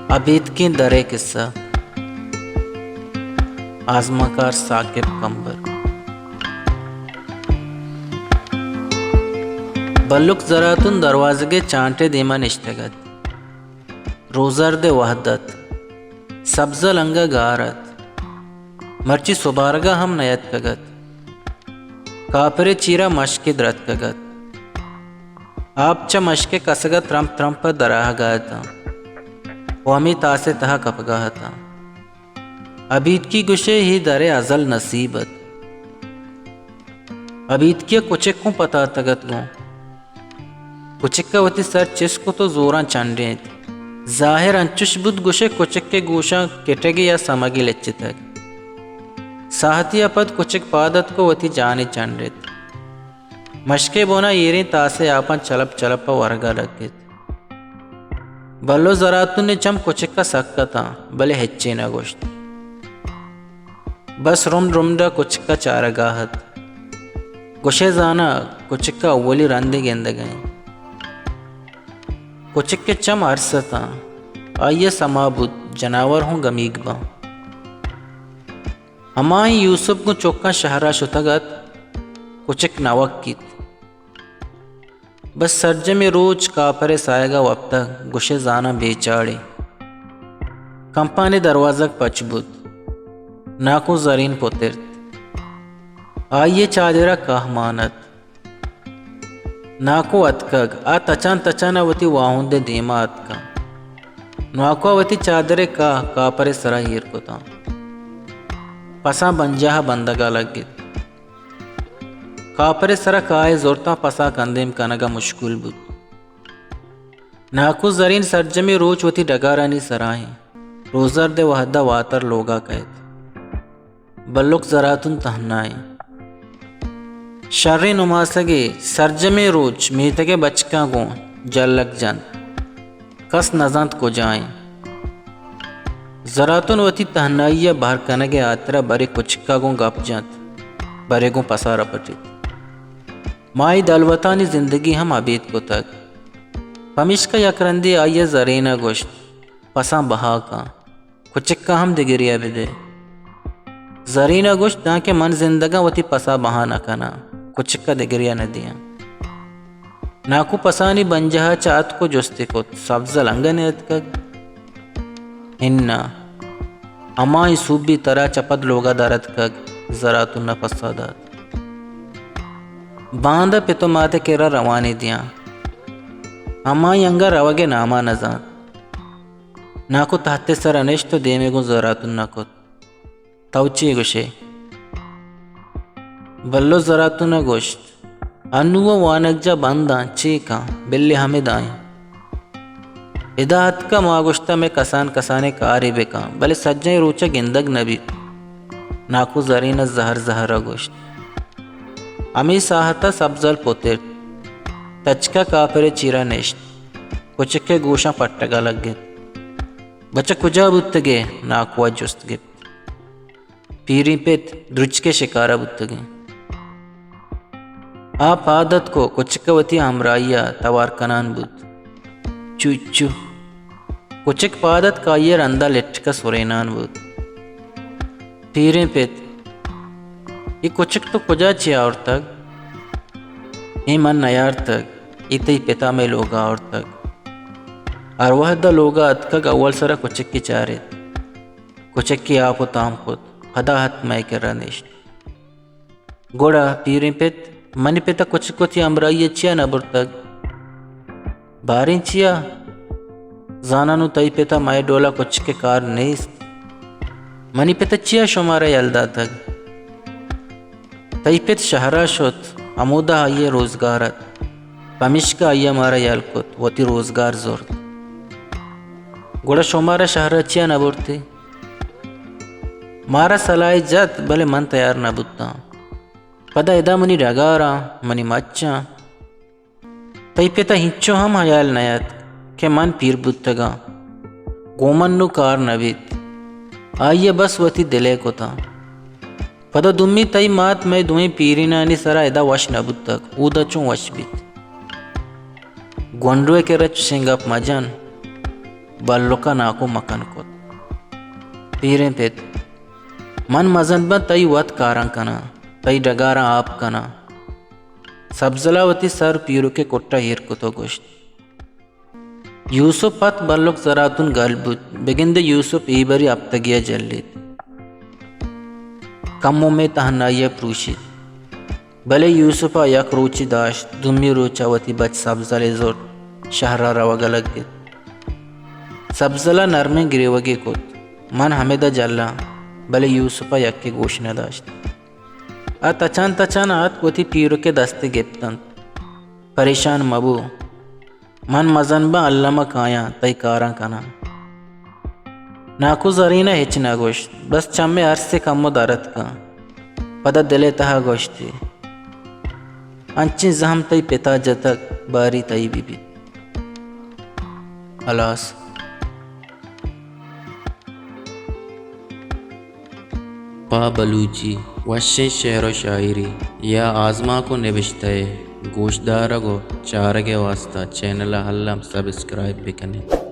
ابیتکیں درے کسہ۔ آزمانکار ثاقب کمبر۔ بلک زراتون دروازگ ءِ چانٹے دیما نشتگ ات۔ روزرد ءِ وھد ات۔ سبز ءَ لنگ ءَ گار ات۔ مرچی سبارگ ءَ ھم نیاتکگ ات۔ کاپر ءِ چیرا مشکے درتکگ ات۔ آپ چہ مشک ءِ کسگ ءَ ترمپ ترمپ ءَ دراھگ ءَ اتاں ءُ ھمے تاس ءِ تہا کپگ ءَ اتاں۔ ابیتکی گوشے، اے در ءِ ازل نصیب ات۔ ابیتکی ءِ کچک اوں پتاتگ ات گوں۔ کچک ءَ وتی سر چست کت ءُ زوراں چنڈینت۔ ظاھر انچش بوت گوشے کچک ءِ گوشاں کٹگے یا سمگے لچتگ۔ ساھتے ءَ پد کچک پاد اتک ءُ وتی جانے چنڈت۔ مشکے بونا ایریں تاسے آپاں چلپ چلپ ءَ ورگ ءَ لگت۔ بلو زراتون ءِ چم کچک ءَ سک اتاں، بلے ھچے نہ گوشت۔ بس رمڈ رمڈ ءَ کچک ءَ چارگ ءَ ات۔ گوشے زاناں کچک ءَ اولی رندے گندگ ءَ اِنت۔ کچک ءِ چم ارس اتاں۔ آئی ءَ سما بوت، جناور ھوں گمیگ باں۔ ھمائیں یوسپ گوں چکاں شھر ءَ شتگ ات، کچک نہ وکیت۔ بس سرجمیں روچ کاپر ءِ ساھگ ءَ وپتگ، گوشے زاناں بے چاڑے۔ کمپان ءِ دروازگ پچ بوت۔ ناکو زرین پترت۔ آئی ءِ چادر ءَ کاہ مان ات۔ ناکو اتکگ، آ تچان تچان ءَ وتی واھند ءِ دیما اتکاں۔ ناکو ءَ وتی چادر ءِ کاہ کاپر ءِ سرا ایر کتاں۔ پساں بنجاہ ءَ بندگ ءَ لگت۔ کاپر ءِ سرا کاہ ءَ زرتاں، پساں کندیم کنگ ءَ مشکول بوت۔ ناکو زرین سرجمیں روچ وتی ڈگارانی سرا ایں۔ روزرد ءِ وھد ءَ واتر لوگ ءَ کئیت۔ بلک زراتون تہنا ایں۔ شریں نماسگے سرجمیں روچ میتگ ءِ بچکاں گوں جلک جنت۔ کس نہ زانت کجا ایں۔ زراتون وتی تہنائی ءَ بھر کنگ ءِ ھاترا برے کچک ءَ گوں گپ جنت، برے گوں پس ءَ رپٹیت۔ ما اے دلوتانی زندگی ھم ابید کتگ۔ پمیشکا یک رندے آئی ءَ زرین ءَ گوشت، پساں بہا کن، کچک ءَ ھم دگرے ءَ بدے۔ زرین ءَ گوشت، دانکہ من زندگ آں وتی پس ءَ بہا نہ کناں، کچک ءَ دگرے ءَ نہ دیاں۔ ناکو پسانی بنجاہ ءَ چہ اتک ءُ جستے کت، سبز ءَ لنگ ءَ نیاتکگ؟ اناں، ھمائی سوبی ترا چہ پد لوگ ءَ در اتکگ، زراتون ءَ پسہ دات۔ باندا پت ءُ مات ءِ کرا روانے دیاں۔ ھمائی انگہ روگ ءِ نام ءَ نہ زانت۔ ناکو تحت ءِ سرا نشت ءُ دیمے گوں زراتون ءَ کت۔ تو چے گوشے؟ بلو زراتون ءَ گوشت، انوں ءَ وانگجاہ بنداں، چے کن، بلے ھمدائیں۔ ادا اتکہ ما گوشتہ مئے کسان کسانیں کارے بکن، بلے سجہیں روچ ءَ گندگ نہ بیت۔ ناکو زرین ءَ زھر زھر ءَ گوشت۔ ھمے ساھت ءَ سبزل پترت، تچک ءَ کاپر ءِ چیرا نشت، کچک ءِ گوشاں پٹگ ءَ لگت۔ بچہ کجا بوتگ ئے؟ ناکو ءَ جست گپت۔ پیریں پت درچک ءِ شکار ءَ بوتگیں۔ آ پاد اتک ءُ کچک ءَ وتی ھمراھی ءَ توار کنان بوت۔ چو چو۔ کچک پاد اتک، آئی ءِ رند ءَ لٹک ءَ سرینان بوت۔ پیریں پت، اے کچک تو کجا چہ آورتگ؟ اے من نیارتگ، اے تئی پت ءَ مئے لوگ ءَ آورتگ۔ ھر وھد ءَ لوگ ءَ اتکگ، اول سرا کچک ءَ چارت۔ کچک ءَ آپ ءُ تام کت، پدا اتک مئے کرا نشت۔ گڑا پیریں پت، منی پت ءَ کچک وتی ھمراھی ءَ چیا نہ برتگ؟ باریں چیا؟ زاناں نوں تئی پت ءَ مئے ڈول ءَ کچک ءِ کار نیست۔ منی پت ءَ چیا شمارا یل داتگ؟ تئی پت شھر ءَ شت، ھمودا آئی ءِ روزگار ات، پمیشکا آئی ءَ مارا یل کت، وتی روزگار زرت۔ گڑا شمارا شھر ءَ چیا نہ برت ئے؟ مارا سلاھے جت، بلے من تیار نہ بوتاں۔ پدا ادا منی ڈگاراں، منی مچاں۔ تئی پت ءَ ھنچو ھم ھیال نیاتک کہ من پیر بوتگاں، گوں من نوں کار نہ بیت۔ آئی ءَ بس وتی دل ءِ کتاں۔ پدا دومی تئی مات مئے دوئیں پیرینانی سرا ادا وش نہ بوتگ، اودا چون وش بیت؟ گونڈو ءِ کرا چشیں گپ مجن۔ بلک ءَ ناکو مکن کت۔ پیریں پت، من مزن باں تئی وت کاراں کناں، تئی ڈگاراں آپ کناں۔ سبزل ءَ وتی سر پیرک ءِ کٹ ءَ ایر کت ءُ گوشت، یوسف پت بلک زراتون گل بوت، بگندے یوسف اے بری ہپتگے ءَ جلیت۔ کمو مئے تہنائی ءَ پروشیت۔ بلے یوسف ءَ یک روچے داشت، دومی روچ ءَ وتی بچ سبزل ءِ زرت شہر ءَ روگ ءَ لگت۔ سبزل ءَ نرمیں گریوگے کت۔ من ہمدا جلاں، بلے یوسف ءَ یکے گوش نہ داشت۔ آ تچان تچان آتک وتی پیرک ءِ دست ءَ گپت انت۔ پریشان مبو۔ من مزن باں الم ءَ کایاں، تئی کاراں کناں۔ ناکو زرین ءَ ہچ نہ گوشت، بس چم ءِ ارس ءَ کمو در اتکاں۔ پدا دل ءِ تہا گوشتی، انچیں زہم تئی پت ءَ جتگ، باری تئی بہ بیت۔ ہلاس۔ پہ بلوچی وشیں شعر ءُ شاعری یا آزمانک ءُ نبشتہ ءِ گوشدارگ ءُ چارگ ءِ واستہ چینل ءَ الم سبسکرائب بہ کن ات۔